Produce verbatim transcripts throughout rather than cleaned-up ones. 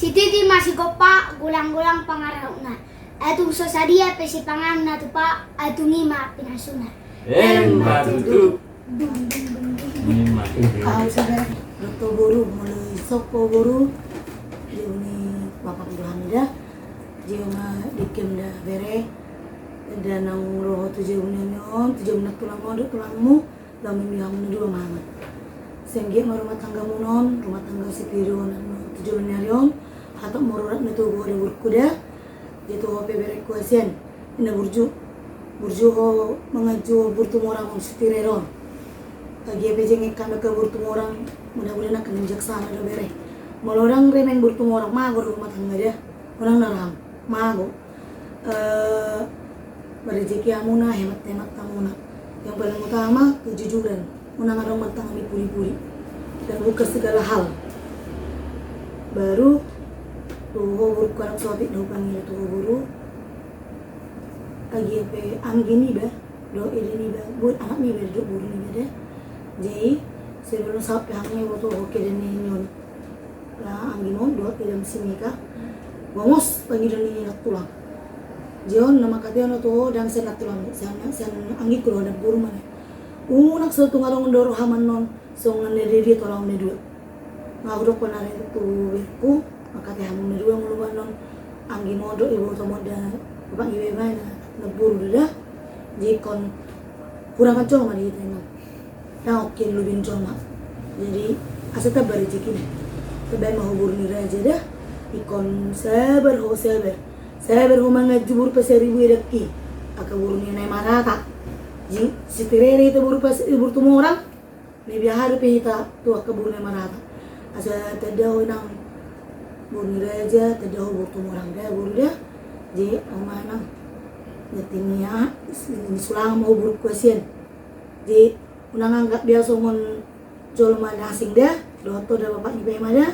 Sititi ma sigompa, gulang-gulang pangarahutna. Ai tung so sadia pe sipanganon na tupa, ai tung i ma pinasuna. Emma tutu. Dung, dung, dung, dung. Emma tutu. Au sada, dohot boru, molo isok ho boru, jolo ni bapak dohot hami da, jolo ma dengkem da bere, da naung ro ho tu jolo ni hami on, tu jolo ni tulang on, dohot tulangmu, laho mambahen hamu na dua mangan. Sai anggiat ma rumah tanggamuna on, rumah tangga sipir on, tu jolo ni ari on, hatop ma urat na togu da boruku da, jolo tu ho pe berengku hasian, ninna burju, burju ho manganju boru Tumorang on, sititir on. Agi pe jengek hami angka boru Tumorang, mudah-mudahan angka na bijaksana do bere. Molo ndang remeng boru Tumorang, mago do rumah tangga da, unang na roham, mago. Eh, marrejeki hamuna, hemat-hemat hamuna. Yang paling utama kejujuran. Unang adong martangani pudi-pudi. Terbuka segala hal. Baru tu ho boru, anak sotik do hupangila tu ho boru. Agi pe anggi niba dohot ede niba, boru, anak niba dohot boru niba da. Jadi sebelum sahat pe hami boto ho kedan ni on. Lah, anggimon dohot idam si Mika. Bongos pangido ni nantulang. Jolo on na mangkataion au tu ho, ndang sian nantulang, sian, sian anggingku do, namboru ma na. Unang so tung adong do roham annon songon na dia-dia tu halaman na dua. Nga hudokkon ari tu berengku, mangkatai hamu na dua, molo annon anggimon dohot ibotomon da, bapak ni iba na, namboru do da. Jadi ingkon hurang jolma di hita annon. Ndang ongkin lobin jolma. Jadi asa tamba rejekina. Tambai ma ho boru ni raja da. Ingkon sabar ho, sabar. Sabar ho manganju boru Pasaribu i, dengki. Angka boru ni na i marata. Jadi sititir hita boru Pas-, boru Tumorang. Lebih aha dope hita tu angka boru na i marata. Asa tanda ho inang boru ni raja, tanda ho boru Tumorang da, boru da. Jadi au ma inang. Jadi ni aha, ni sulang ma ho boruku hasian. Jadi unang anggap be au songon jolma na asing da, dohot ho da bapak ni iba i ma da.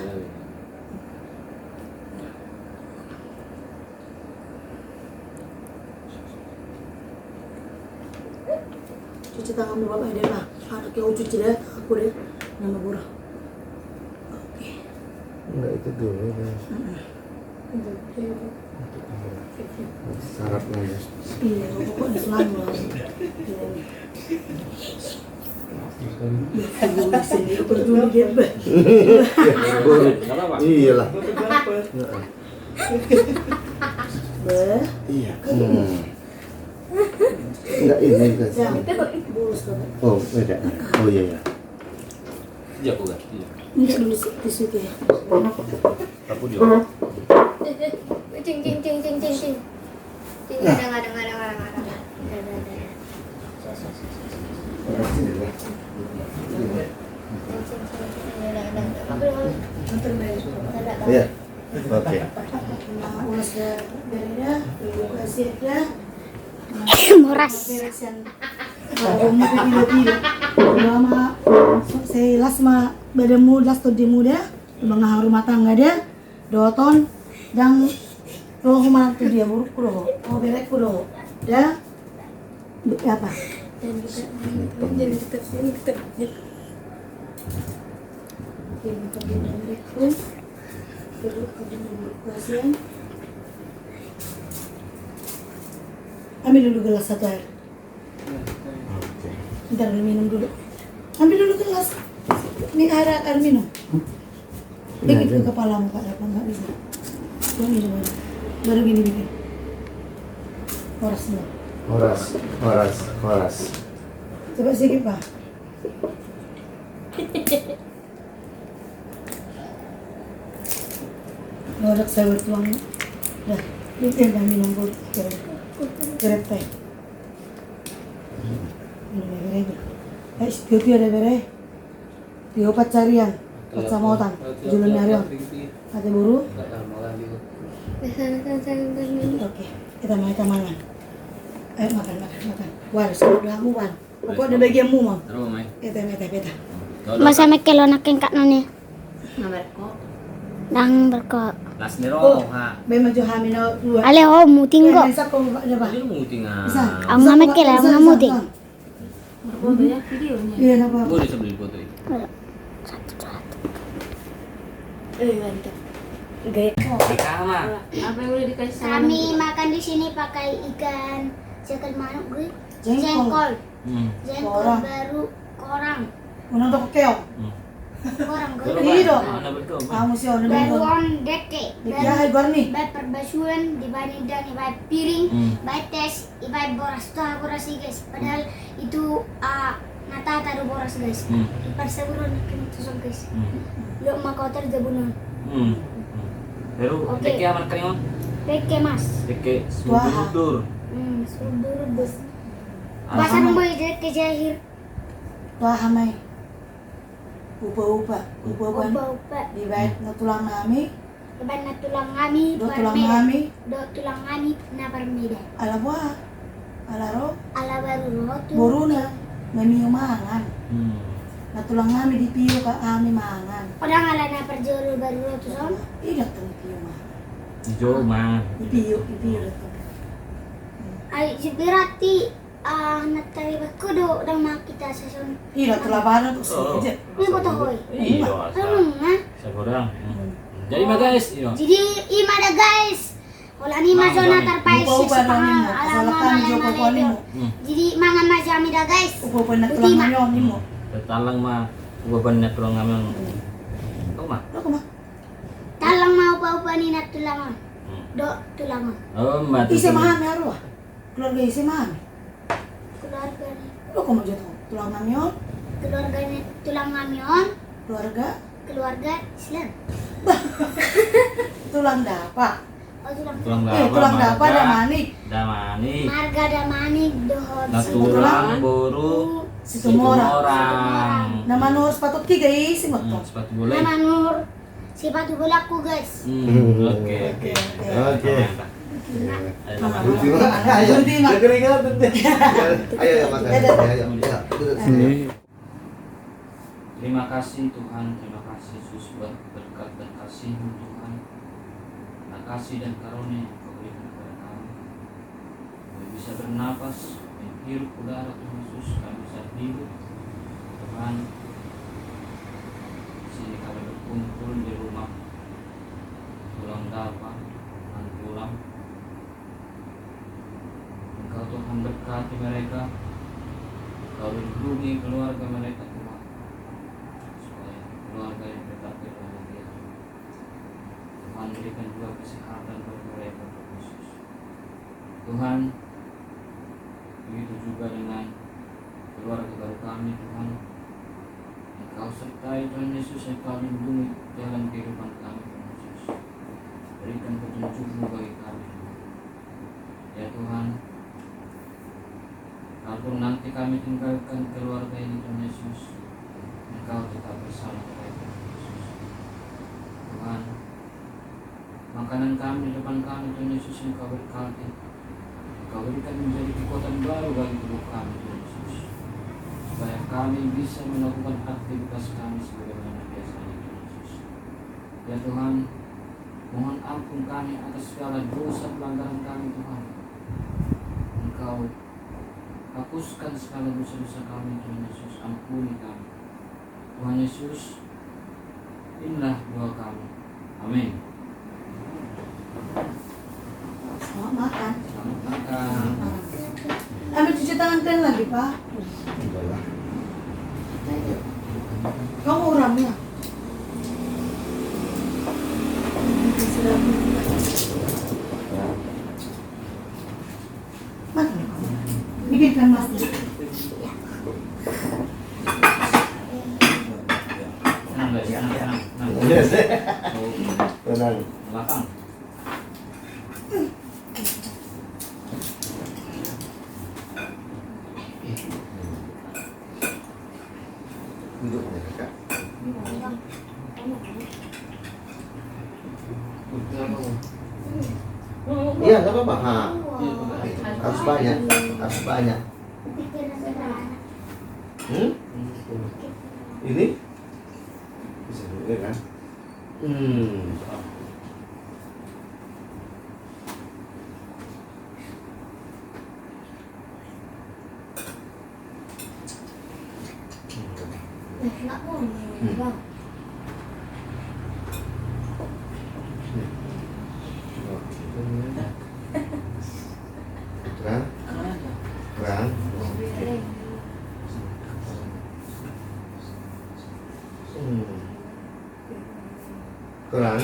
Cuci tanganmu bapak da, Pak. Anak yang cuci da, aku da. Nama guru. Oke. Enggak, itu dulu ya. Mm-mm. Sarap lagi. Iya, pokoknya selalu. Iya, sendiri berdua dia, Bah. Iyalah. Bah. Iya. Hmm. Enggak, ini enggak. Ya, itu bulus, Bapak. Oh, beda. Oh, iya, iya. Iya, aku ganti. Minta dulu si-, tisu itu ya. Aku dia. Eh, eh, cing, cing, cing, cing, cing, cing. Cing, nah. Ada, ada, ada, ada, ada, ada. Ada, ada, ada. Cing, cing, cing, cing. Ada, ada, ada. Apa namanya? Iya. Oke. Nah, ulas da, dari da, terima kasih ya. Moras. Sai las ma badanmu, las tondimu da, mangaha rumah tangga da, dohot on, ndang ro ho manang tu dia, boruku do ho, o berengku do ho, da, apa? Ambil dulu gelas satu air. Ntar lu minum dulu. Ambil dulu gelas. Ini air, air minum. Ini dikit ke kepalamu, Pak, apa nggak bisa? Lu minum aja. Baru gini bikin. Horas dulu. Horas, horas, horas. Coba sedikit, Pak. Lo ada saya bertuang. Dah, lu kan kami nunggu. Keren. Keren, teh. Ini bere. Eh, studio ada bere. Tio pancarian, pansamotan, jolo ni ari on. Ate boru. Oke, kita makan, kita makan. Ayo makan, makan, makan. Waras, kalau doamu, Bang. Pokokna bagianmu ma. Ete, ete, ete. Masa mekkel anak kengkak noni. Nang berko. Las ni ro, ha. Be maju hami na dua. Ale ho muting kok. Be masak kok, Pak, coba. Jadi muting, ah. Bisa. Aku nggak mekkel, aku nggak muting. Iya, nggak apa-apa. Boleh sambil foto itu. Satu, satu. Eh, mantap. Oke. Apa yang boleh dikasih sama Kami makan di sini pakai ikan, jekel manuk, gue. Jengkol. Jengkol. Hmm. Jengkol Korang. Baru korang. Unang toko keong. Hmm. Korang, gue. Baru Iya, kan? Dong. Mana betul? Kamu sih, udah Baru betul. On deke. Deke Baru ahai, Barni. Bae perbasuan, dibaen indahan, dibaen piring, Hmm. baen tes, dibaen boras. Tuh, boras sih, guys. Padahal Hmm. itu, ah, natata do boras, guys. Hmm. Di parsaburon, kan itu, guys. Hmm. Lo ma kotor jabunan. Hmm. Hmm. Baru Oke. Deke aman keringon? Deke, Mas. Deke Tuaha. Sudur-dur. Hmm, sudur-dur. Bahasa Apa? Boy deke jahir. Tuaha mai. Upa-upa. Upa-upa. Upa-upa. Dibaen na tulang nami. Dibaen na tulang nami, Dohot tulang parmeda. Nami. Dohot tulang nami na parmeda. Ala boha? Ala ro? Ala baru ro tu. Boruna. Mamiu mangan. Hmm. Na tulang nami dipiu ka ami mangan. Odang ala na parjolo baru ro tu son. Ida tu dipiu mangan. Dipiu mangan. Dipiu, dipiu tu. Ai, berarti Ah, na tariba ko do, dang ma kita sason. Ida tu labana tu Oh. Saja. Ini foto hoi. Iya, Anu na. Sagodang. Hmm. Jadi ma guys, iya. Jadi ima da guys. Holan ima Nah, zona jadi. Tarpais Upa-upa si nami, pangan, ala asal ma kami ala jo ma pokoknya ledo. Nimo. Hmm. Jadi mangan ma jami da guys. Upa-upa na Uti tulang ma. Nami on nimo. Hmm. Talang ma upa-upa na tulang nami on. Hmm. Tahu ma? Tahu ma? Talang ma upa-upa ni na tulang on. Hmm. Do tulang on. Oh, ma Ise tulang. Mahami arwah. Keluarga ise ma hami? Keluarga ni. Lo komo jo tu tulang nami on? Keluarga ni tulang nami on. Keluarga? Keluarga Islam. Bah. Tulang dapa. Oh, tulang Tulang Eh, dapa, tulang dapa marga Damanik. Damanik. Marga Damanik dohot Na Situmorang. Tulang boru Situmorang. Situmorang. Na manurus patut tiga isi Hmm, motor. Sepatu bola. Na manur Sipatu bolakku, guys. Hmm, oke, oke. Oke. Oke. Ayo, Bang. Lucu banget. Ayo. Lucu banget. Udah keringat, udah. Ayo, ayo, makan. Ayo, ayo, ayo. Ayo, duduk sini. Terima kasih, Tuhan. Terima kasih, Yesus, buat berkat dan kasih-Mu, Tuhan. Terima kasih dan karunia yang Kau berikan kepada kami. Kami bisa bernapas, menghirup udara, Tuhan Yesus, kami bisa hidup. Tuhan, di sini kami berkumpul di rumah tulang dapa, Nantulang. Engkau, Tuhan, berkati mereka. Engkau lindungi keluarga mereka, Tuhan. Supaya keluarga yang tetap berbahagia. Tuhan, berikan juga kesehatan buat mereka, Tuhan Yesus. Tuhan, begitu juga dengan keluarga baru kami, Tuhan. Engkau sertai, Tuhan Yesus, Engkau lindungi jalan kehidupan kami, Tuhan Yesus. Berikan petunjuk-Mu bagi kami, Tuhan. Ya Tuhan, kalaupun nanti kami tinggalkan keluarga ini, Tuhan Yesus, Engkau tetap bersama mereka, Tuhan Yesus. Tuhan, makanan kami di depan kami, Tuhan Yesus, Engkau berkati. Engkau berikan menjadi kekuatan baru bagi tubuh kami, Tuhan Yesus. Supaya kami bisa melakukan aktivitas kami sebagaimana biasanya, Tuhan Yesus. Ya Tuhan, mohon ampun kami atas segala dosa pelanggaran kami, Tuhan. Engkau hapuskan segala dosa-dosa kami, Tuhan Yesus, ampuni kami. Tuhan Yesus, inilah doa kami. Amin. Selamat makan. Selamat makan. Ambil cuci tangan kalian lagi, Pak. Enggak lah. Kamu orang ya? Makan. Bikin kan, Mas. Tenang, guys, tenang, tenang, tenang. Tenang. Belakang. Duduk, Kak. Iya, nggak apa-apa. Ha. Harus banyak, harus banyak. Hmm? Ini? Bisa juga, kan? Hmm. Hmm. Ra. Ra. Hmm. Kurang.